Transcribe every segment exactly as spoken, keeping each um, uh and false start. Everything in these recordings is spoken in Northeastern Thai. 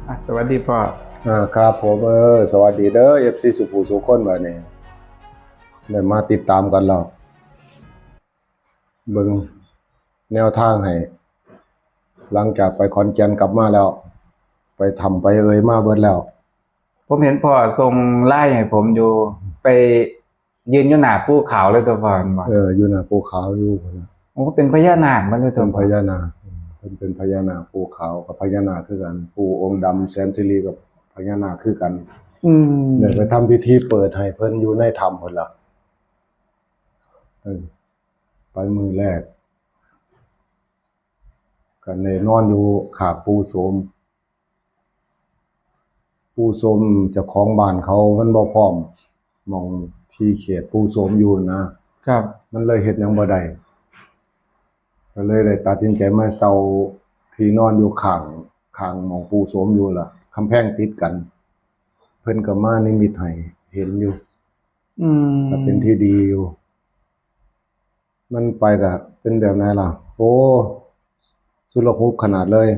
อ่ะ สวัสดีพ่อ อ่า ครับผม เออ สวัสดีเด้อ เอฟซี สุผู้สุคน บัดนี้ ได้มาติดตามกันแล้ว เบิ่งแนวทางให้ หลังจากไปขอนแก่นกลับมาแล้ว ไปถ้ำไปเอ่ยมาเบิดแล้ว ผมเห็นพ่อส่งไลน์ให้ผมอยู่ ไปยืนอยู่หน้าปู่ขาวเลยตัวพ่อ เห็นบ่ เออ อยู่หน้าปู่ขาวอยู่พุ่นน่ะ โอ้ เป็นพญานาคมาเลยตัว เป็น พ่อ พญานาค เพิ่นเป็นพญานาคปู่ขาวกับพญานาคคือกัน ปู่องค์ดำแสนสิริกับพญานาคคือกัน อืม ได้ไปทำพิธีเปิดให้เพิ่นอยู่ในถ้ำพุ่นล่ะ เออ ไปมื้อแรก ก็ได้นอนอยู่ข้างปู่โสม ปู่โสมเจ้าของบ้านเขามันบ่พร้อม หม่องที่เขตปู่โสมอยู่นะ ครับ มันเลยเฮ็ดหยังบ่ได้ ก็เลยได้ตัดสินใจมาเช่าที่นอนอยู่ข้าง ข้างหม่องปู่โสมอยู่ล่ะ กำแพงติดกัน เพิ่นก็มานิมิตให้เห็นอยู่ อืม ก็เป็นที่ดีอยู่ มันไปก็เป็นแบบไหนล่ะ โอ้ สุรคุกขนาดเลย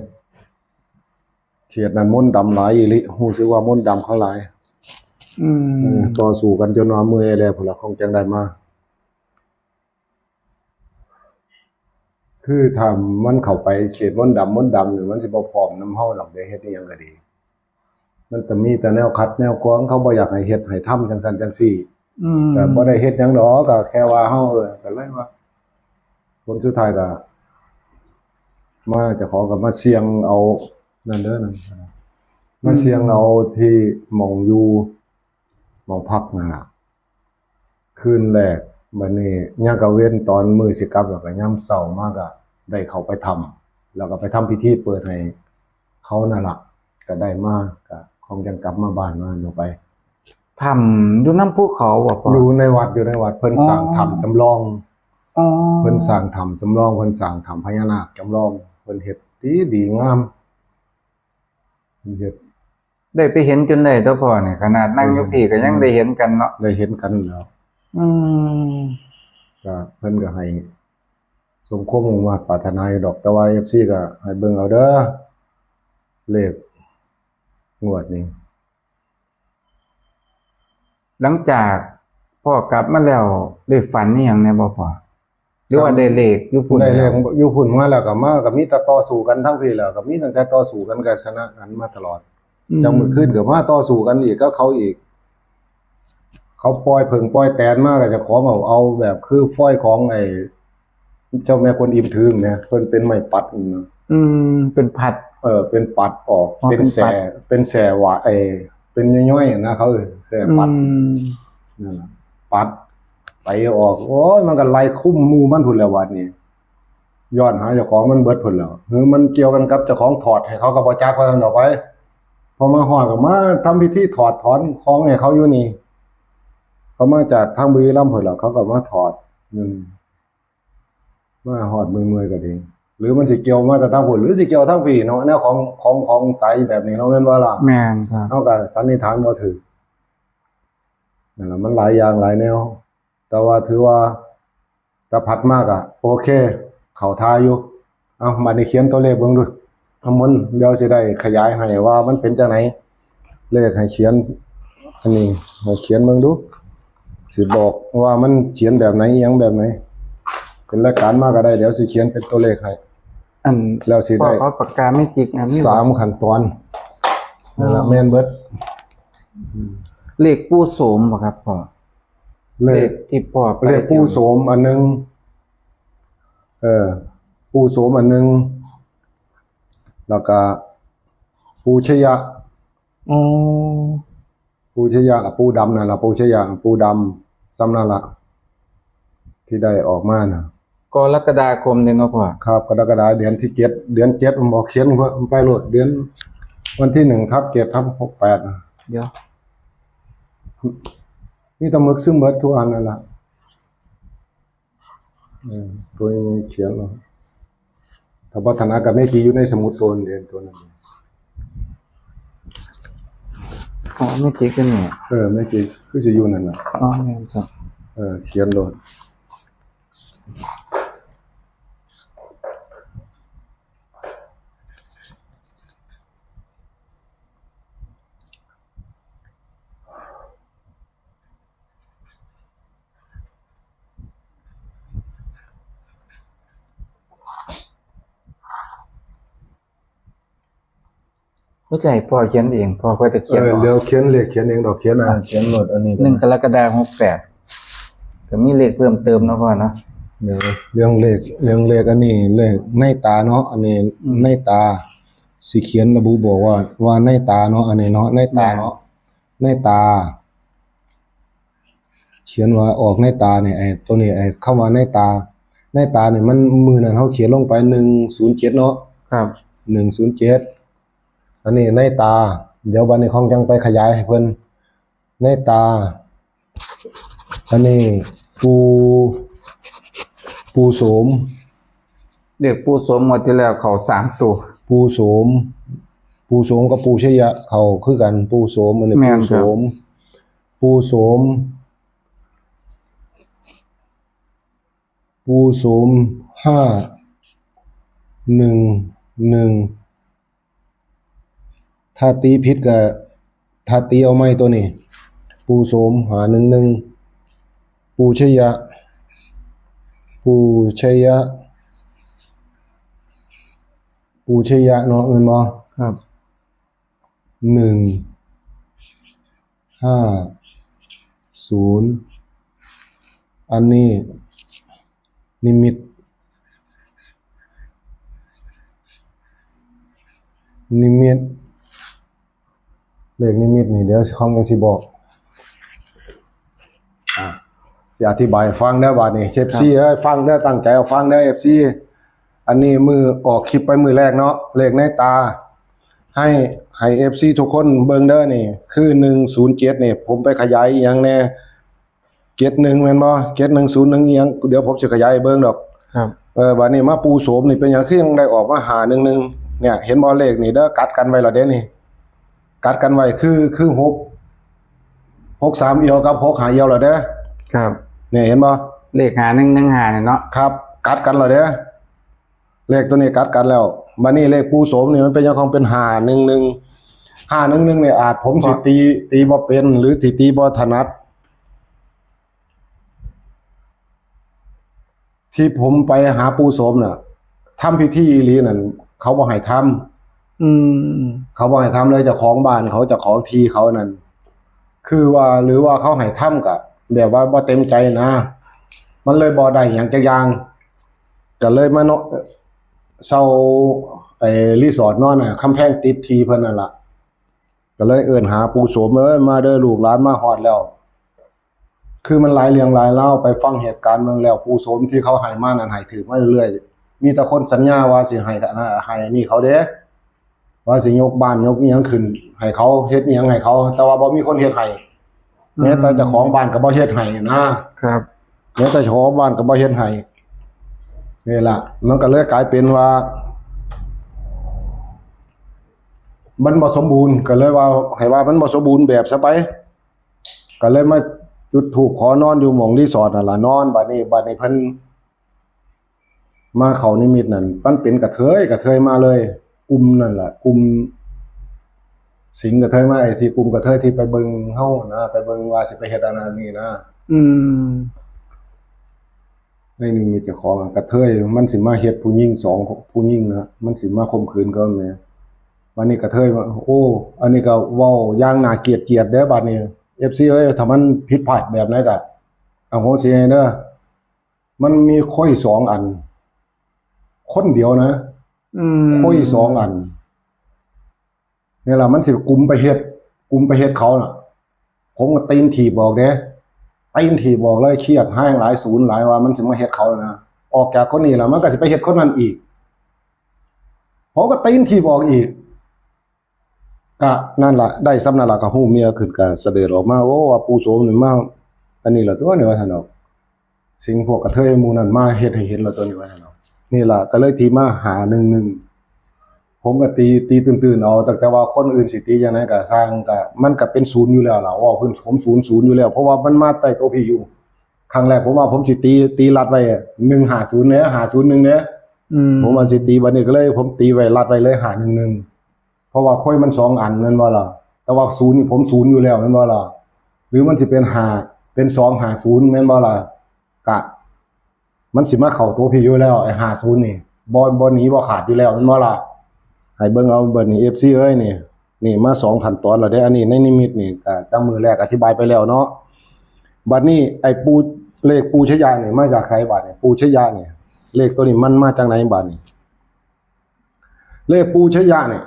เขตนั้นมนต์ดำหลายอีหลี รู้สึกว่ามนต์ดำเขาหลาย อืม เออ ต่อสู้กันจนว่าเมื่อยแล้ว พุ่นล่ะ ของจังได้มา คือถ้ามันเข้าไปเขตมนต์ดำ มนต์ดำนี่มันสิบ่พร้อมนำเฮาดอก ได้เฮ็ดอิหยังก็ดี มันจะมีแต่แนวขัดแนวขวาง เขาบ่อยากให้เฮ็ดให้ทำจังซั่นจังซี่ อืม แต่บ่ได้เฮ็ดหยังดอก ก็แค่ว่าเฮา เออ ก็เลยว่า ผลสุดท้ายก็ มา เจ้าของก็มาเสี่ยงเอา นั่นเด้อนั่น มาเสี่ยงเอาที่หม่องอยู่ หม่องพักนั่นล่ะ คืนแรก บัดนี้ยามกลางเว็นตอนมื้อสิกลับ แล้วก็ยามเช้ามาก็ได้เข้าไปถ้ำ แล้วก็ไปทำพิธีเปิดให้เขานั่นล่ะ ก็ได้มา ก็ของจังกลับมาบ้านมาเนาะไป ถ้ำอยู่นำภูเขาบ่พ่อ อยู่ในวัด อยู่ในวัด เพิ่นสร้าง อ๋อ ถ้ำจำลอง อ๋อ เพิ่นสร้างถ้ำจำลอง เพิ่นสร้างถ้ำพญานาคจำลอง เพิ่นเฮ็ดดี ดีงาม เพิ่นเฮ็ด ได้ไปเห็นจนได้ตัวพ่อนี่ ขนาดนั่งอยู่พี้ก็ยังได้เห็นกันเนาะ ได้เห็นกันแล้ว อืม ก็เพิ่นก็ให้สมความมุ่งมาดปรารถนาอยู่ดอก แต่ว่า เอฟซี ก็ให้เบิ่งเอาเด้อ เลขงวดนี้ หลังจากพ่อกลับมาแล้ว ได้ฝันอีหยังแหน่บ่พ่อ หรือว่าได้เลขอยู่พุ้น ได้เลข แล้ว อยู่พุ้นมาแล้วก็มา ก็มีแต่ต่อสู้กันทั้งพี้แล้ว ก็มีตั้งแต่ต่อสู้กันก็ชนะกันมาตลอด อืม จังมื้อคืนก็มาต่อสู้กันอีกกับเขาอีก เขาปล่อยเผิ่งปล่อยแตนมาก็เจ้าของเอา เอาแบบคือฟอยล์ของไอ้เจ้าแม่กวนอิมถือแหม เพิ่นเป็นไม้ปัดนั่นนะ อืม เป็นปัด เออ เป็นปัดออก อ๋อ เป็นแส้ เป็นปัด เป็นแส้หวา ไอ้ เป็นย้อยๆนะ เขาเอิ้นแส้ปัด อืม นั่นล่ะ ปัดไปออก โอ้ย มันก็ไล่คุมหมู่มันพุ้นแหล้ว บัดนี้ ย้อนหาเจ้าของมันเบิดพุ้นแหล้ว คือมันเกี่ยวกันกับเจ้าของถอดให้เขาก็บ่จัก ว่าซั่นดอกไป พอมาฮอดก็มาทำพิธีถอดถอนของให้เขาอยู่นี่ เขามาจากทางบุรีรัมย์พุ้นแหล้ว เขาก็มาถอด อืม มาฮอดเมื่อยๆก็ดี หรือมันสิเกี่ยวมาแต่ทางพุ้น หรือสิเกี่ยวทางพี้เนาะ แนวของ ของ ของสายแบบนี้เนาะ แม่นบ่ล่ะ แม่นครับ เฮาก็สันนิษฐานบ่ถูก นั่นล่ะ มันหลายอย่างหลายแนว แต่ว่าถือว่า แต่ผัดมากอะ โอเค เข้าท่าอยู่ เอา บัดนี้เขียนตัวเลขเบิ่งดู เอา มัน เดี๋ยวสิได้ขยายให้ว่ามันเป็นจังได๋ เลขให้เขียน อันนี้ให้เขียนเบิ่งดู สิบอกว่ามันเขียนแบบไหน อิหยังแบบไหน เป็นรายการมาก็ได้ เดี๋ยวสิเขียนเป็นตัวเลขให้ อัน แล้วสิได้ พ่อขอปากกาแมจิกนะ มีบ่ สามขั้นตอน นั่นล่ะ อ๋อ แม่นเบิด เลขปู่โสมบ่ครับพ่อ เลข เลขที่พ่อไป เลขปู่โสมอันหนึ่ง เออ ปู่โสมอันหนึ่ง แล้วก็ปู่ชยะ อ๋อ ปู่ชยะกับปู่ดำนั่นล่ะ ปู่ชยะกับปู่ดำ ส่ำนั่นล่ะ ที่ได้ออกมาน่ะ กรกฎาคมเนี่ยเนาะพ่อ ครับ กรกฎา เดือนที่เจ็ด เดือนเจ็ด มันบอกเขียนไปโลด เดือน วันที่หนึ่งทับเจ็ดทับหกแปดน่ะ เดี๋ยว มีแต่หมึกซึมเบิดทุกอันนั่นล่ะ เออ ตัวนี้เขียนเอา ถ้าบ่ถนัดก็แมจิกอยู่ในสมุดตัวเด่นตัวนั้น อ๋อ แมจิกตัวนี้ เออ แมจิกคือสิอยู่นั่นน่ะ อ๋อ แม่นครับ เออ เขียนโลด เ ก็จะให้พ่อเขียนเอง พ่อค่อยจะเขียน เออ ออก เดี๋ยวเขียนเลขเขียนเองดอก เขียนอ่ะ อ่ะ เขียนโลดอันนี้ หนึ่งกรกฎาคมหกแปด ก็มีเลขเพิ่มเติมเนาะพ่อเนาะ เดี๋ยว เรื่องเลข เรื่องเลขอันนี้เลขในตาเนาะ อันนี้ อืม ในตา สิเขียนระบุบอกว่า ว่าในตาเนาะ อันนี้เนาะ ในตาเนาะ แม่น ในตา เขียนว่าออกในตาเนี่ย ไอ้ตัวนี้ ไอ้คำว่าในตา ในตาเนี่ย มันมื้อนั้นเฮาเขียนลงไป หนึ่งศูนย์เจ็ด เนาะ ครับ หนึ่งศูนย์เจ็ด อันนี้ในตา เดี๋ยวบัดนี้ของจังไปขยายให้เพิ่น ในตา อันนี้ ปู่ ปู่โสม เรียกปู่โสมงวดที่แล้วเข้าสามตัว ปู่โสม ปู่โสมกับปู่ชยะเข้าคือกัน ปู่โสม อันนี้ แม่นครับ ปู่โสม ปู่โสม ปู่โสม ห้าหนึ่งหนึ่ง ถ้าตีผิดก็ ถ้าตีเอาไม่ตัวนี้ ปู่โสม ห้าหนึ่งหนึ่ง ปู่ชยะ ปู่ชยะ ปู่ชยะเนาะ แม่นบ่ ครับ หนึ่งห้าศูนย์ อันนี้ นิมิต นิมิต เลขนิมิตนี่ เดี๋ยวของจังสิบอก อ่ะ สิอธิบายให้ฟังเด้อบาดนี้ เอฟซี ครับ เอ้ย ฟังเด้อ ตั้งใจเอาฟังเด้อ เอฟซี อันนี้มื้อออกคลิปไปมื้อแรกเนาะ เลขในตา ให้ ให้ เอฟซี ทุกคนเบิ่งเด้อนี่ คือ หนึ่งศูนย์เจ็ด นี่ ผมไปขยายอีหยังแน่ เจ็ดหนึ่ง แม่นบ่ เจ็ดหนึ่งศูนย์หนึ่ง อีหยัง เดี๋ยวผมสิขยายให้เบิ่งดอก ครับ เออ บาดนี้มาปู่โสมนี่ เป็นหยังคือยังได้ออกมา ห้าหนึ่งหนึ่ง เนี่ย เห็นบ่ เลขนี่เด้อ กัดกันไว้แล้วเด้นี่ กัดกันไว้คือ คือ หก หกสาม เอี่ยวกับ หกห้า เอี่ยวแล้วเด้อ ครับ เนี่ย เห็นบ่ เลข ห้าหนึ่งหนึ่งห้า เนี่ยเนาะ ครับ กัดกันแล้วเด้อ เลขตัวนี้กัดกันแล้ว บาดนี้เลขปู่โสมนี่มันเป็นหยังของเป็น ห้าหนึ่งหนึ่ง ห้าหนึ่งหนึ่ง เนี่ย อาจผมสิตี ตีบ่เป็น หรือสิตีบ่ถนัด ที่ผมไปหาปู่โสมน่ะ ทำพิธีอีหลีนั่น เขาบ่ให้ทำ อืม เขาบ่ให้ทำเลย เจ้าของบ้านเขา เจ้าของที่เขานั่น คือว่า หรือว่าเขาให้ทำก็แบบว่าบ่เต็มใจนะ มันเลยบ่ได้หยังจักอย่าง ก็เลยมาเนาะ เช่าไอ้รีสอร์ทนอนน่ะ กำแพงติดที่เพิ่นนั่นล่ะ ก็เลยเอิ้นหาปู่โสม เอ้ย มาเด้อ ลูกหลานมาฮอดแล้ว คือมันหลายเรื่องหลายราว ไปฟังเหตุการณ์เบิ่งแล้ว ปู่โสมที่เขาให้มานั่นให้ถืกมาเรื่อยๆ มีแต่คนสัญญาว่าสิให้อันนั้นให้นี่เขาเด้ ว่าสิยกบ้านยกอิหยังขึ้นให้เขา เฮ็ดอิหยังให้เขา แต่ว่าบ่มีคนเฮ็ดให้ อืม แม้แต่เจ้าของบ้านก็บ่เฮ็ดให้นะ ครับ แม้แต่เจ้าของบ้านก็บ่เฮ็ดให้ นี่ล่ะ มันก็เลยกลายเป็นว่า มันบ่สมบูรณ์ ก็เลยว่า ให้ว่ามันบ่สมบูรณ์แบบซะไป ก็เลยมาจุดธูปขอนอนอยู่หม่องรีสอร์ทนั่นล่ะ นอน บัดนี้ บัดนี้เพิ่นมาเข้านิมิตนั่น มันเป็นกระเทย กระเทยมาเลย กลุ่มนั่นล่ะ กลุ่มสิงกระเทยมา ไอ้ที่กลุ่มกระเทยที่ไปเบิ่งเฮานะ ไปเบิ่งว่าสิไปเฮ็ดอันนั้นนี่นะ อืม ในนิมิตเจ้าของอะ กระเทยมันสิมาเฮ็ดผู้หญิงสอง ผู้หญิงนะ มันสิมาข่มขืนเขาแหม บัดนี้กระเทยว่า โอ้ อันนี้ก็เว้าอย่างน่าเกลียดเกลียดเด้อ บัดนี้ เอฟซี เอ้ย ถ้ามันผิดพลาดแบบไหนก็อโหสิให้เด้อ มันมีค้อยสองอัน คนเดียวนะ อืม ค้อยสองอัน นี่ล่ะ มันสิกุมไปเฮ็ด กุมไปเฮ็ดเขาน่ะ ผมก็ตีนถีบออกเด้ ตีนถีบออกเลย เครียดแฮงหลาย สูนหลาย ว่ามันสิมาเฮ็ดเขานะ ออกจากคนนี้แล้ว มันก็สิไปเฮ็ดคนนั้นอีก ผมก็ตีนถีบออกอีก ก็นั่นล่ะ ได้ส่ำนั่นล่ะ ก็ฮู้เมียขึ้น ก็เสด็จออกมา โอ้ ว่าปู่โสมนี่มา อันนี้ล่ะตั๊วนี่ ว่าซั่นดอก สิ่งพวกกระเทยหมู่นั้นมาเฮ็ดให้เห็นแล้วตั๊วนี่ ว่าซั่นดอก นี่ล่ะ ก็เลยที่มา ห้าหนึ่งหนึ่ง ผมก็ตี ตีตื่นๆ เอา แต่ แต่ว่าคนอื่นสิตีจั่งใดก็ซ่าง ก็ มันก็เป็นศูนย์อยู่แล้วล่ะ เว้าพื้น ผมศูนย์ศูนย์อยู่แล้ว เพราะว่ามันมาใต้โต๊ะพียู ครั้งแรกผมว่าผมสิตี ตีลัดไว้ หนึ่งห้าศูนย์ เด้อ ห้าศูนย์หนึ่ง เด้อ อืม ผมว่าสิตี บัดนี้ก็เลย ผมตีไว้ ลัดไว้เลย ห้าหนึ่งหนึ่ง เพราะว่าค้อยมันสองอันแม่นบ่ล่ะ แต่ว่าศูนย์นี่ผมศูนย์อยู่แล้วแม่นบ่ล่ะ หรือมันสิเป็นห้า เป็นสองห้าศูนย์แม่นบ่ล่ะ กะ มันสิมาเข้าตัวพี่อยู่แล้ว ไอ้ห้าศูนย์นี่ บ่ บ่หนีบ่ขาดอยู่แล้วแม่นบ่ล่ะ ให้เบิ่งเอาบัดนี้ เอฟซี เอ้ยนี่ นี่มาสองขั้นตอนแล้วเด้อ อันนี้ในนิมิตนี่ อ่า จังมื้อแรกอธิบายไปแล้วเนาะ บัดนี้ไอ้ปู่ เลขปู่ชยานี่มาจากไสบาดนี่ ปู่ชยานี่ เลขตัวนี้มันมาจากไหนบาดนี่ เลขปู่ชยาเนี่ย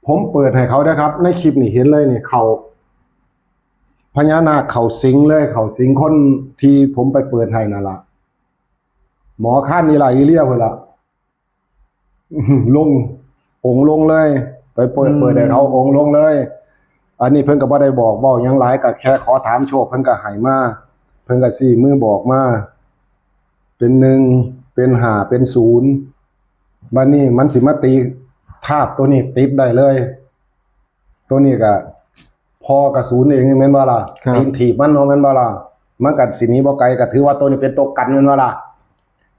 ผมเปิดให้เขานะครับ ในคลิปนี่เห็นเลยนี่ เขา พญานาคเขาสิงเลย เขาสิงคนที่ผมไปเปิดให้นั่นละ หมอข้านนี่ล่ะ อีเลียเพิ่นละ ลง องค์ลงเลย ไปเปิด อืม เปิดให้เขาองค์ลงเลย อันนี้เพิ่นก็บ่ได้บอกเว้าหยังหลาย ก็แค่ขอถามโชค เพิ่นก็ให้มา เพิ่นก็ชี้มือบอกมา เป็นหนึ่ง เป็นห้า เป็นศูนย์ บัดนี้มันสิมาตีทาบตัวนี้ติดได้เลย ตัวนี้ก็พอกับศูนย์เองแม่นบ่ล่ะ ครับ ตีนถีบมันเนาะแม่นบ่ล่ะ มันก็สิหนีบ่ไกล ก็ถือว่าตัวนี้เป็นตัวกันแม่นบ่ล่ะ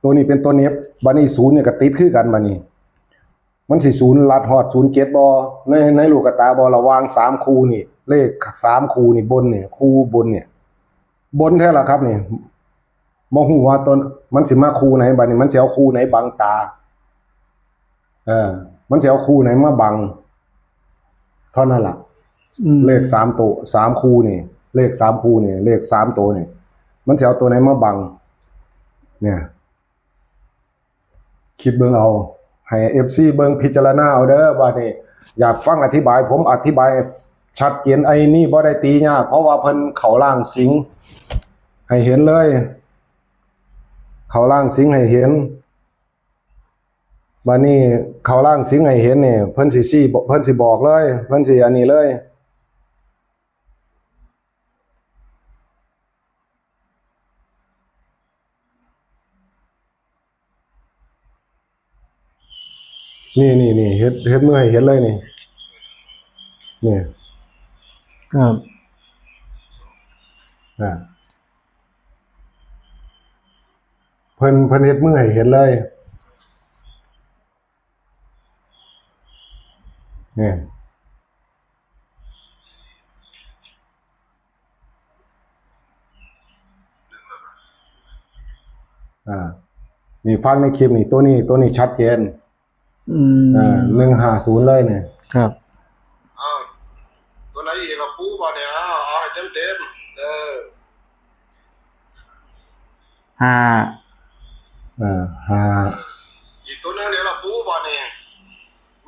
ตัวนี้เป็นตัวเหน็บ บัดนี้ศูนย์นี่ก็ติดคือกันบัดนี้ มันสิศูนย์ลัดฮอดศูนย์เจ็ดบ่ ใน ในลูกตาบ่ ระหว่างสามคู่นี่ เลขสามคู่นี่บนนี่ คู่บนเนี่ย บนแท้ล่ะครับนี่ บ่ฮู้ว่าตัว มันสิมาคู่ไหนบัดนี้ มันสิเอาคู่ไหนบังตา เออ มันสิเอาคู่ไหนมาบัง เท่านั้นล่ะ อืม เลขสามตัว สามคู่นี่ เลขสามคู่นี่ เลขสามตัวนี่ มันสิเอาตัวไหนมาบัง เนี่ย คิดเบิ่งเอา ให้ เอฟซี เบิ่งพิจารณาเอาเด้อ บัดนี้ อยากฟังอธิบาย ผมอธิบายชัดเจน ไอ้นี่บ่ได้ตียาก เพราะว่าเพิ่นเข้าร่างสิง ให้เห็นเลย เข้าร่างสิงให้เห็น บัดนี้เข้าร่างสิงให้เห็นนี่ เพิ่นสิชี้ เพิ่นสิบอกเลย เพิ่นสิอันนี้เลย นี่ นี่ นี่ เฮ็ด เฮ็ดมือให้เห็นเลยนี่ นี่ ครับ อ่า เพิ่น เพิ่นเฮ็ดมือให้เห็นเลย นี่ อ่า นี่ฟังในคลิปนี่ ตัวนี้ ตัวนี้ชัดเจน อืม อ่า หนึ่งห้าศูนย์ เลยเนี่ย ครับ อ้าว ตัวไหนอีกล่ะปู่ บาดเนี่ย อ้าว เอาให้เต็มๆ เออ ห้า อ่า ห้า อีกตัวหนึ่งเดี๋ยวล่ะปู่ บาดเนี่ย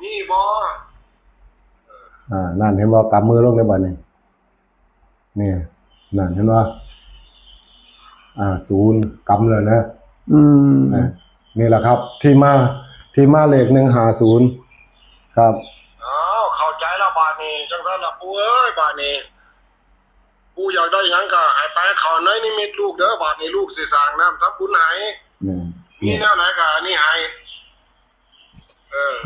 มีบ่ อ่า นั่นเห็นบ่ กำมือลงได้บาดนี่ นี่ นั่นเห็นบ่ อ่า ศูนย์ กำเลยนะ อืม อ่ะ นี่แหละครับ ที่มา ที่มาเลข หนึ่งห้าศูนย์ ครับ อ้าว เข้าใจแล้วบาดนี้ จังซั่นล่ะปู่เอ้ย บาดนี้ ปู่อยากได้หยังก็ให้ไปขอในนิมิตลูกเด้อ บาดนี้ลูกสิสร้างน้ำทำบุญให้ อืม มีแนวไหนก็อันนี้ให้ เออ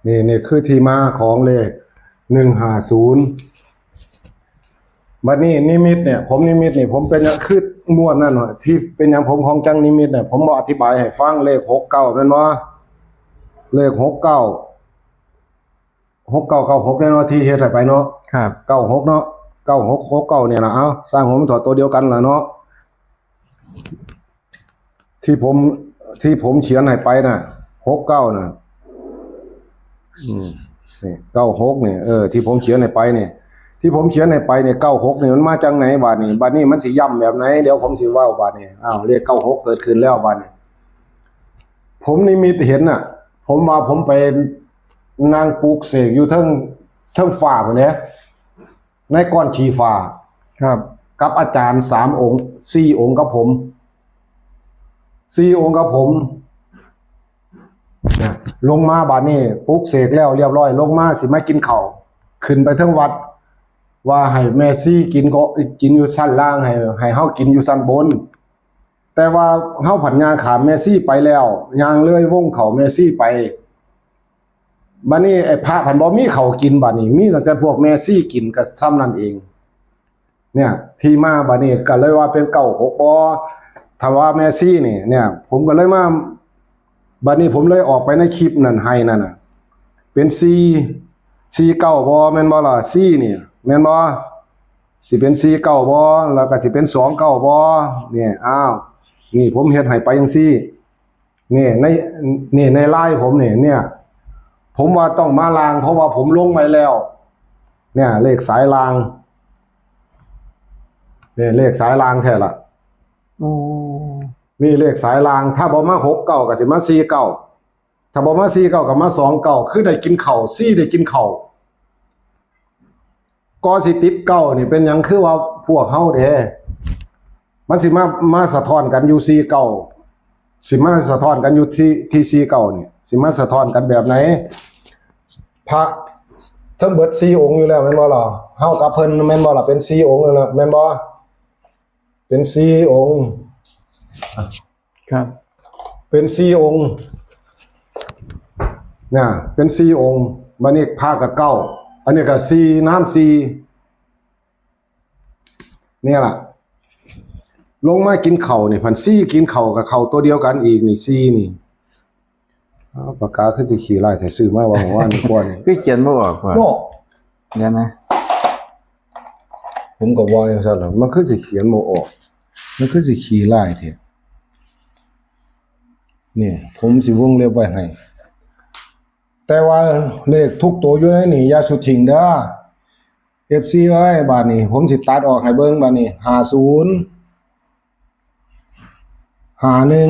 นี่ นี่คือที่มาของเลข หนึ่งห้าศูนย์ บัดนี้นิมิตเนี่ย ผมนิมิตนี่ ผมเป็นหยัง คืองวดนั่นน่ะ ที่เป็นหยังผมของจังนิมิตเนี่ย ผมบ่อธิบายให้ฟัง เลข หกเก้า แม่นบ่ เลข หกเก้า หกเก้า เก้าหก แน่นอน ที่เฮ็ดให้ไปเนาะ ครับ เก้าหก เนาะ เก้าหก หกเก้า เนี่ยล่ะ เอ้า สร้างหัวมันถอดตัวเดียวกันล่ะเนาะ ที่ผม ที่ผมเขียนให้ไปน่ะ หกเก้า น่ะ อืม นี่ เก้าหก เนี่ย เออ ที่ผมเขียนให้ไปเนี่ย ที่ผมเขียนให้ไปเนี่ย เก้าหก เนี่ย มันมาจากไหนบาดนี้ บาดนี้มันสิย้ำแบบไหน เดี๋ยวผมสิเว้าบาดนี้ อ้าว เลข เก้าหก เกิดขึ้นแล้วบาดนี้ ผมนิมิตเห็นน่ะ ผมว่าผมไปนั่งปลุกเสกอยู่เทิง เทิงฟ้าพู้นเด้ ในก้อนขี้ฟ้า ครับ กับอาจารย์สามองค์ สี่องค์กับผม สี่องค์กับผม นะ ลงมาบาดนี้ปลุกเสกแล้วเรียบร้อย ลงมาสิมากินข้าว ขึ้นไปเทิงวัด ว่าให้แม่ชีกินก็ กินอยู่ชั้นล่าง ให้ ให้เฮากินอยู่ชั้นบน แต่ว่าเฮาผัดย่างข้ามแม่ชีไปแล้ว ย่างเลยวงเข้าแม่ชีไป บัดนี้ไอ้พระผัดบ่มีข้าวกิน บัดนี้มีตั้งแต่พวกแม่ชีกินก็ส่ำนั้นเอง เนี่ย ที่มาบัดนี้ก็เลยว่าเป็น เก้าหก บ่ ถ้าว่าแม่ชีนี่ เนี่ย ผมก็เลยมา บัดนี้ผมเลยออกไปในคลิปนั่นให้นั่นน่ะ เป็น สี่ สี่เก้า บ่ แม่นบ่ล่ะ สี่ นี่ แม่นบ่ สิเป็น สี่เก้า บ่ แล้วก็สิเป็น สองเก้า บ่ เนี่ย อ้าว นี่ผมเฮ็ดให้ไปจังซี่ นี่ใน นี่ในไลน์ผมนี่ เนี่ย ผมว่าต้องมาล่าง เพราะว่าผมลงไว้แล้ว เนี่ย เลขสายล่าง เนี่ย เลขสายล่างแท้ละ โอ้ นี่เลขสายล่าง ถ้าบ่มาหกเก้าก็สิมาสี่เก้า ถ้าบ่มาสี่เก้าก็มาสองเก้า คือได้กินข้าว สี่ได้กินข้าว ก็สิติดเก้านี่เป็นหยัง คือว่าพวกเฮาเด้ มันสิมา มาสะท้อนกันอยู่สี่เก้า สิมาสะท้อนกันอยู่ที่ ที่สี่เก้านี่ สิมาสะท้อนกันแบบไหน พระทั้งเบิดสี่องค์อยู่แล้วแม่นบ่ล่ะ เฮากับเพิ่นแม่นบ่ล่ะ เป็นสี่องค์อยู่แล้วแม่นบ่ เป็นสี่องค์ ครับ เป็นสี่องค์ นะ เป็นสี่องค์ บัดนี้พระก็เก้า อันนี้ก็สี่ น้ำสี่ เนี่ยล่ะ ลงมากินข้าวนี่ พันสี่กินข้าวกับข้าวตัวเดียวกันอีกนี่ สี่นี่ อ้าว ปากกาคือสิขี้ไล่แต่ซื้อมาว่าผมว่านี่กว่านี่ คือเขียนบ่ออกว่ะ เนาะ เดี๋ยวนะ ผมก็ว่าจังซั่นล่ะ มันคือสิเขียนบ่ออก มันคือสิขี้ไล่แท้ เนี่ย ผมสิวงเล็บไว้ให้ แต่ว่าเลขทุกตัวอยู่ในนี่อย่าสุดทิ้งเด้อ เอฟซี เอ้ย บาดนี้ ผมสิตัดออกให้เบิ่ง บาดนี้ ห้าศูนย์ ห้าหนึ่ง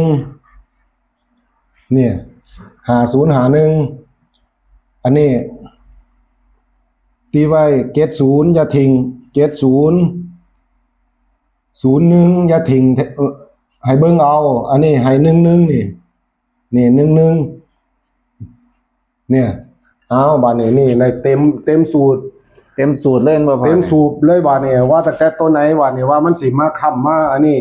เนี่ย ห้าศูนย์ ห้าหนึ่ง อันนี้ ตีไว้ เจ็ดศูนย์ อย่าทิ้ง เจ็ดศูนย์ ศูนย์หนึ่ง อย่าทิ้ง ให้เบิ่งเอา อันนี้ให้ หนึ่งหนึ่ง นี่ นี่ หนึ่งหนึ่ง เนี่ย เอา บาดนี้ นี่ ในเต็ม เต็มสูตร เต็มสูตรเลยบ่พ่อ เต็มสูตรเลย บาดนี้ ว่าตั้งแต่ตัวไหน บาดนี้ ว่ามันสิมาค้ำมา อันนี้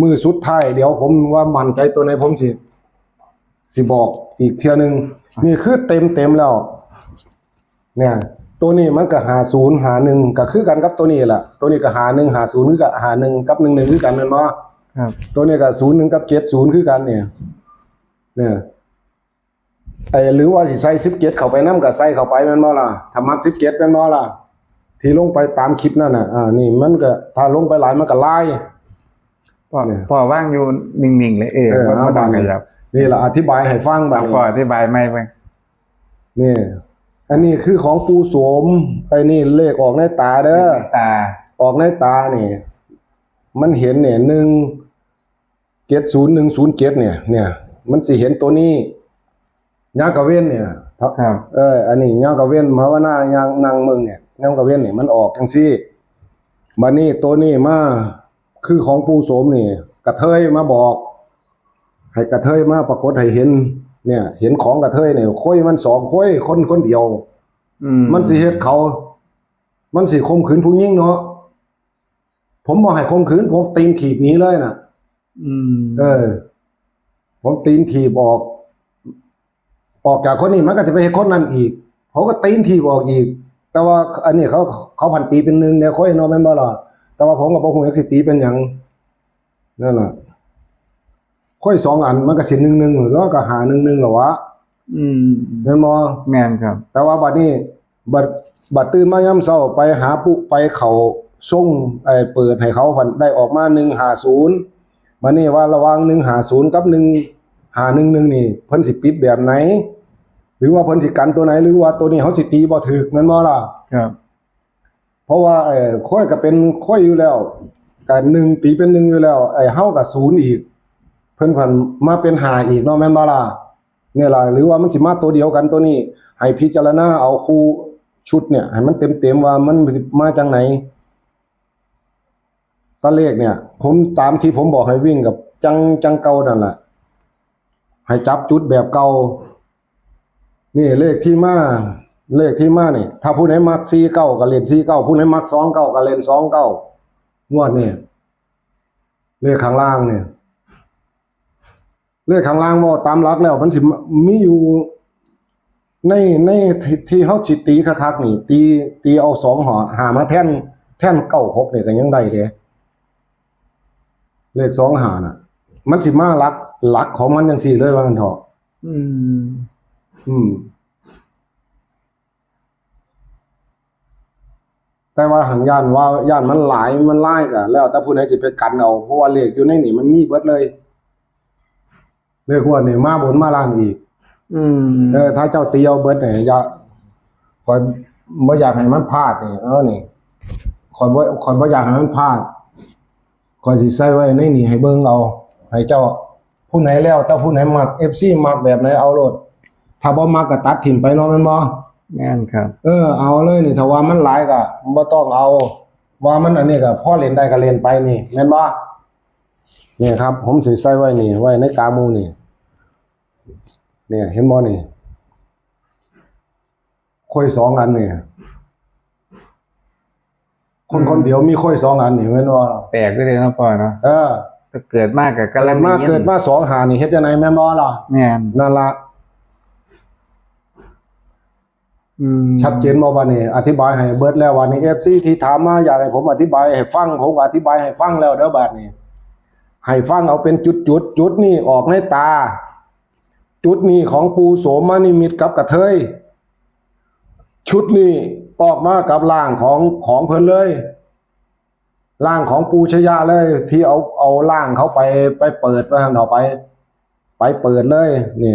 มื้อสุดท้าย เดี๋ยวผมว่ามั่นใจตัวไหน ผมสิ สิบอกอีกเทื่อหนึ่ง นี่คือเต็มเต็มแล้ว เนี่ย ตัวนี้มันก็ ห้าศูนย์ ห้าหนึ่ง ก็คือกันกับตัวนี้แหละ ตัวนี้ก็ ห้าหนึ่ง ห้าศูนย์ คือกับ ห้าหนึ่ง กับ หนึ่งหนึ่ง คือกันแม่นบ่ ครับ ตัวนี้ก็ ศูนย์หนึ่ง กับ เจ็ดศูนย์ คือกันเนี่ย เนี่ย ไอ้ หรือว่าสิใส่ สิบเจ็ด เข้าไปนำก็ใส่เข้าไปแม่นบ่ล่ะ ถ้ามัก สิบเจ็ด แม่นบ่ล่ะ ที่ลงไปตามคลิปนั่นน่ะ อ่า นี่มันก็ ถ้าลงไปหลายมันก็หลาย พ่อ เนี่ย พ่อว่างอยู่นิ่งๆเลย เออ เออ บ่ เอา บ่ต้อง บาดนี้ ขยับ นี่แหละ อธิบายให้ฟัง บาดนี้ พ่ออธิบายไม่ไป นี่ อันนี้คือของปู่โสม ไอ้นี่เลขออกในตาเด้อ ตา ออกในตานี่ มันเห็นเนี่ย หนึ่งเจ็ดศูนย์ หนึ่งศูนย์เจ็ด เนี่ย เนี่ย มันสิเห็นตัวนี้ ยามกะเว็นเนี่ย ครับ เออ อันนี้ยามกะเว็น ภาวนา ยามนั่งเบิ่งเนี่ย ยามกะเว็นเนี่ย มันออกจังซี่ บัดนี้ตัวนี้มา คือของปู่โสมนี่ กระเทยมาบอก ให้กระเทยมาปรากฏให้เห็น เนี่ย เห็นของกระเทยเนี่ย โค้ยมันสองโค้ย คนคนเดียว อืม มันสิเฮ็ดเขา มันสิข่มขืนผู้หญิงเนาะ ผมบ่ให้ข่มขืน ผมตีนถีบหนีเลยน่ะ อืม เออ ผมตีนถีบออก ออกจากคนนี้มันก็จะไปเฮ็ดคนนั้นอีก เขาก็ตีนถีบออกอีก แต่ว่าอันนี้เขา เขาพันตีเป็นหนึ่งเนี่ย โค้ยเนาะ แม่นบ่ล่ะ แต่ว่าผมก็บ่ฮู้จักสิตีเป็นหยัง นั่นน่ะ โค้ยสองอันมันก็สิ หนึ่งหนึ่ง แล้วก็ ห้าหนึ่งหนึ่ง แล้ววะ อืม แม่นบ่ แม่นครับ แต่ว่าบัดนี้ บัด บัดตื่นมายามเช้าไปหาปุ๊ไปเขาส่ง ไอ้เปิดให้เขาพันได้ออกมา หนึ่งห้าศูนย์ บัดนี้ว่าระหว่าง หนึ่งห้าศูนย์ กับ หนึ่งห้าหนึ่งหนึ่ง นี่ เพิ่นสิปิดแบบไหน หรือว่าเพิ่นสิกันตัวไหน หรือว่าตัวนี้เขาสิตีบ่ถูก แม่นบ่ล่ะ ครับ เพราะว่า เอ่อ โค้ยก็เป็นโค้ยอยู่แล้ว ก็ หนึ่ง ตีเป็น หนึ่ง อยู่แล้ว ไอ้เฮาก็ ศูนย์ อีก เพิ่นพันมาเป็น ห้า อีกเนาะ แม่นบ่ล่ะ เนี่ยล่ะ หรือว่ามันสิมาตัวเดียวกันตัวนี้ ให้พิจารณาเอาคู่ชุดเนี่ย ให้มันเต็มๆ ว่ามันสิมาจังไหน ตาเลขเนี่ย ผมตามที่ผมบอกให้วิ่งกับจัง จังเก่านั่นแหละ ให้จับจุดแบบเก่า นี่เลขที่มา เลขที่มานี่ ถ้าผู้ไหนมัก สี่เก้า ก็เล่น สี่เก้า ผู้ไหนมัก สองเก้า ก็เล่น สองเก้า งวดนี่ เลขข้างล่างเนี่ย เลขข้างล่างว่าตามหลักแล้ว มันสิมีอยู่ ใน ในที่ ที่เฮาสิตีคักๆ นี่ ตี ตีเอา สองห้า ห้ามาแทน แทน เก้าหก นี่ก็ยังได้เด้ เลข สองห้า น่ะ มันสิมาหลัก หลักของมันจังซี่เลย ว่าซั่นเถาะ อืม อืม แต่ว่าหังย่านว่า ย่านมันหลาย มันหลายก็แล้วแต่ผู้ใดสิไปกันเอา เพราะว่าเลขอยู่ในนี่มันมีเบิดเลย เลขงวดนี่มาบนมาล่างอีก อืม เออ ถ้าเจ้าตีเอาเบิดเนี่ย อย่า ข้อยบ่อยากให้มันพลาดนี่ เออ นี่ ข้อยบ่ ข้อยบ่อยากให้มันพลาด ข้อยสิใส่ไว้ในนี่ให้เบิ่งเอา ให้เจ้า ผู้ไหนแล้ว เจ้าผู้ไหนมัก เอฟซี มักแบบไหนเอาโลด ถ้าบ่มักก็ตัดถิ่มไปเนาะ แม่นบ่ แม่นครับ เออ เอาเลยนี่ ถ้าว่ามันหลายก็บ่ต้องเอา ว่ามันอันนี้ก็พอเล่นได้ก็เล่นไปนี่ แม่นบ่ นี่ครับ ผมสิใส่ไว้นี่ ไว้ในกลางหมู่นี่ เนี่ย เห็นบ่นี่ ข้อยสองอันนี่ คน อืม คนเดียวมีข้อยสองอันนี่ แม่นบ่ แปลกอยู่เด้เนาะพ่อเนาะ เออ เกิดมาก็กำลัง เกิดมา ได้ยิน เกิดมาสองห้านี่ เฮ็ดจั่งใด แม่นบ่ล่ะ แม่น นั่นล่ะ อืม ชัดเจนบ่บัดนี้ อธิบายให้เบิดแล้ว บัดนี้ เอฟซี ที่ถามมาอยากให้ผมอธิบายให้ฟัง ผมก็อธิบายให้ฟังแล้วเด้อ บัดนี้ ให้ฟังเอาเป็นจุดๆ จุดนี้ออกในตา จุดนี้ของปู่โสมนิมิตกับกระเทย ชุดนี้ออกมากับร่างของ ของเพิ่นเลย ร่างของปู่ชยะเลย ที่เอา เอาร่างเขาไป ไปเปิด ว่าซั่นเถาะ ไป ไปเปิดเลย นี่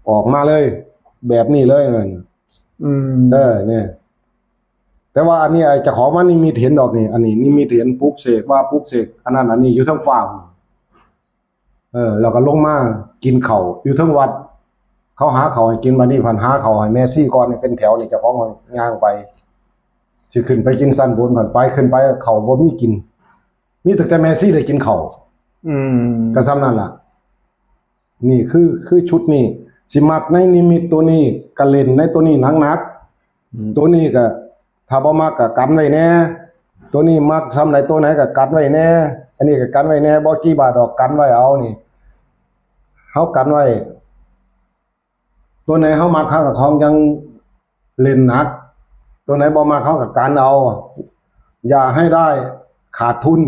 ออกมาเลย แบบนี้เลยนั่น อืม เออ เนี่ย แต่ว่าอันนี้ไอ้เจ้าของมันนิมิตเห็นดอกนี่ อันนี้นิมิตเห็นปลุกเสก ว่าปลุกเสก อันนั้นอันนี้อยู่เทิงฟ้า เออ แล้วก็ลงมากินข้าวอยู่เทิงวัด เขาหาข้าวให้กิน บัดนี้พันหาข้าวให้แม่ชีก่อน เป็นแถวนี่ เจ้าของย่างไป สิขึ้นไปกินชั้นบน พันไป ขึ้นไปข้าวบ่มีกิน มีตั้งแต่แม่ชีได้กินข้าว อืม ก็ส่ำนั่นล่ะ นี่คือ คือชุดนี้ สิมักในนิมิตตัวนี้ ก็เล่นในตัวนี้หนักๆ อืม ตัวนี้ก็ ถ้าบ่มักก็กันไว้แหน่ ตัวนี้มักส่ำใดตัวไหนก็กันไว้แหน่ อันนี้ก็กันไว้แหน่ บ่กี่บาทดอก กันไว้เอานี่ เฮากันไว้ ตัวไหนเฮามัก เฮาก็ของยังเล่นหนัก ตัวไหนบ่มัก เฮาก็กันเอา อย่าให้ได้ขาดทุน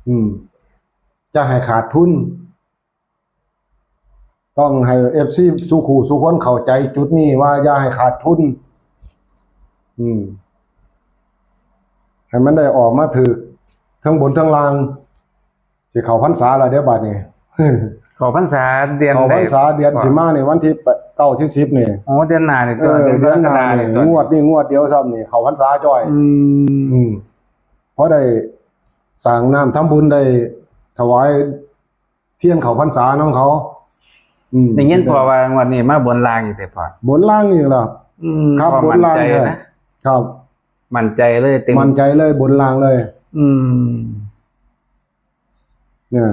อืม จะให้ขาดทุน ต้องให้ เอฟซี สู่คู่สู่คนเข้าใจจุดนี้ว่าอย่าให้ขาดทุน อืม ให้มันได้ออกมาถืกทั้งบนทั้งล่าง สิเข้าพรรษาแล้วเด้อบัดนี้ เข้าพรรษาเดือน เข้าพรรษา ใด เดือนสิมานี่ วันที่เก้า ที่สิบนี่ โอ้ เดือนหน้านี่ เออ ตัว เดือนหน้านี่ เดือนกรกฎาคมนี่ ตัว งวดนี่งวดเดียวซ้ำนี่ เข้าพรรษาจ้อย อืม อืม พอได้สร้างน้ำทำบุญ ได้ถวายเทียนเข้าพรรษาน้องเขา อืม ได้ยินพ่อว่างวดนี้มาบนล่างอีกเด้อพ่อ บนล่างอีกแล้ว อืม ครับ พ่อบนล่าง มั่นใจ แท้ นะ ครับ มั่นใจเลย เต็ม มั่นใจเลย บนล่างเลย อืม เนี่ย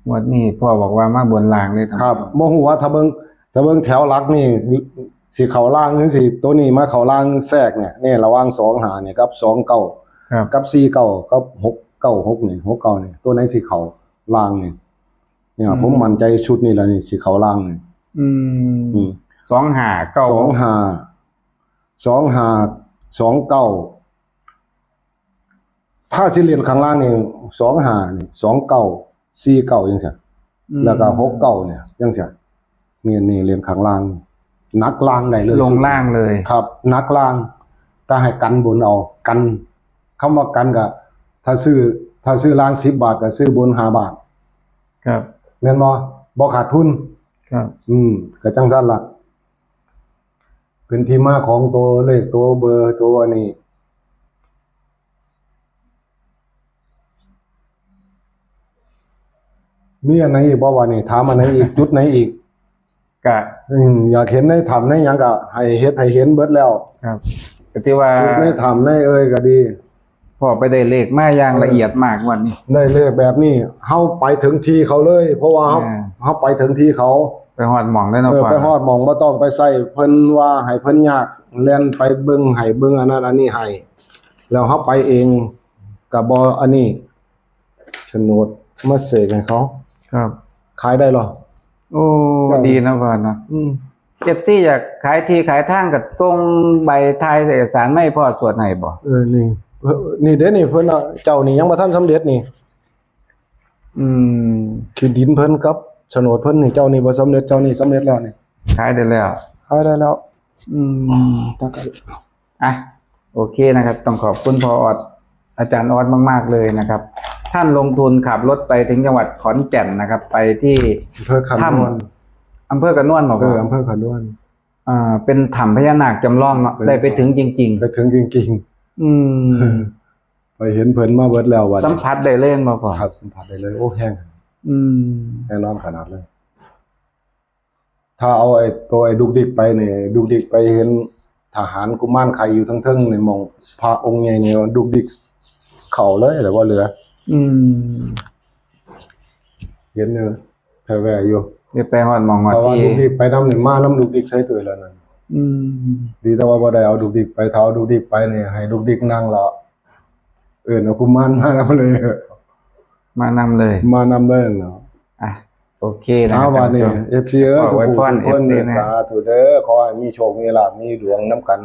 งวดนี้พ่อบอกว่ามาบนล่างเลย ครับ ท่านผู้ชม บ่ฮู้ว่าถ้าเบิ่ง ถ้าเบิ่งแถวหลักนี่ สิเข้าล่างหรือสิตัวนี้มาเข้าล่างแทรกเนี่ย นี่ระหว่างสองห้าเนี่ยกับสองเก้า ครับ กับสี่เก้า กับหกเก้าหกนี่ หกเก้านี่ ตัวไหนสิเข้าล่างนี่ เนี่ย อืม ผมมั่นใจชุดนี้แล้วนี่ สิเข้าล่างนี่ อืม อืม สองห้าเก้า สองห้า สองห้า สองเก้า ถ้าสิเล่นข้างล่างนี่ สองห้านี่ สองเก้า สี่เก้า จังซั่น อืม แล้วก็ หกเก้า เนี่ย จังซั่น นี่ นี่เล่นข้างล่าง หนักล่างได้เลย ลงล่างเลย ครับ หนักล่าง ถ้าให้กันบนเอา กัน คำว่ากันก็ ถ้าซื้อ ถ้าซื้อล่างสิบบาท ก็ซื้อบนห้าบาท ครับ แม่นบ่ บ่ขาดทุน ครับ อืม ก็จังซั่นล่ะ เป็นที่มาของตัวเลข ตัวเบอร์ ตัวอันนี้ มีอันไหนอีกบ่วะนี่ ถามอันไหนอีก จุดไหนอีก กะ อืม อยากเห็นในถ้ำในหยังก็ให้เฮ็ดให้เห็นเบิดแล้ว ครับ ก็ที่ว่า จุดในถ้ำในเอ่ยก็ดี พ่อไปได้เลขมาอย่างละเอียดมากงวดนี้ ได้เลขแบบนี้ เฮาไปถึงที่เขาเลย เพราะว่าเฮา อ่า เฮาไปถึงที่เขา ไปฮอดหม่องเลยเนาะ เออ พ่อ ไปฮอดหม่อง บ่ต้องไปใส่เพิ่นว่าให้เพิ่นยาก แล่นไปเบิ่งให้ เบิ่งอันนั้นอันนี้ให้ แล้วเฮาไปเอง ก็บ่อันนี้ โฉนดมาเสกให้เขา ครับ ขายได้เหรอ โอ้ ใช่ ดีนะพ่อเนาะ อืม เอฟซี อยากขายที่ขายทางก็ส่งใบถ่ายเอกสารมาให้พ่อสวดให้บ่ เออ นี่ เออ นี่เด้นี่ เพิ่นว่าเจ้านี่ยังบ่ทันสำเร็จนี่ อืม ที่ดินเพิ่นกับโฉนดเพิ่นนี่ เจ้านี่บ่สำเร็จ เจ้านี่สำเร็จแล้วนี่ ขายได้แล้ว ขายได้แล้ว อืม ตั้งแต่ อ่ะ โอเคนะครับ ต้องขอบคุณพ่อออส อาจารย์ออสมากๆเลยนะครับ ท่านลงทุนขับรถไปถึงจังหวัดขอนแก่นนะครับ ไปที่ อำเภอขานวน อำเภอกระนวนบอก เออ ว่า อำเภอขานวน อ่าเป็นถ้ำพญานาคจำลองเนาะ เป็น ได้ไปถึงจริง ไปถึงจริง ๆ อืม ๆ ไปเห็นเพิ่นมาเบิดแล้ววัน สัมผัสได้เลยบอกว่า ครับสัมผัสได้เลย โอ้แห้ง อืม แน่นอนขนาดเลย ถ้าเอาไอ้ตัวไอ้ดุกดิกไปเนี่ย ดุกดิกไปเห็นทหารกุมารไข่อยู่ทั้งเทิงในหม่องพระองค์ใหญ่เนี่ย ดุกดิกเข่าเลยแต่ว่าเหลือ อืม เห็นอยู่แท้ๆอยู่ เดี๋ยวไปหอดหมองหอด เพราะว่า ที่ ดุกดิกไปน้ำหนึ่งมาน้ำดุกดิกใช้ตัวแล้วนั่น อืม ดีแต่ว่าบ่ได้เอาดุกดิกไป ถ้าเอาดุกดิกไปเนี่ยให้ดุกดิกนั่งรอเอิ้นเอากุมารมานำเลย มานำเลย มานำเลยเนาะ อ่ะ โอเคนะค เอา รับ วันนี้ ท่านผู้ชม เอฟซีเอ้ย ขออวยพร สุขุมทุกคน เอฟซีนะ สาธุเด้อ ขอให้มีโชคมีลาภมีดวงน้ำกัน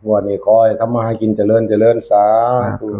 งวดนี้ขอให้ทำมาหากินเจริญเจริญสา สา ธุ ธุ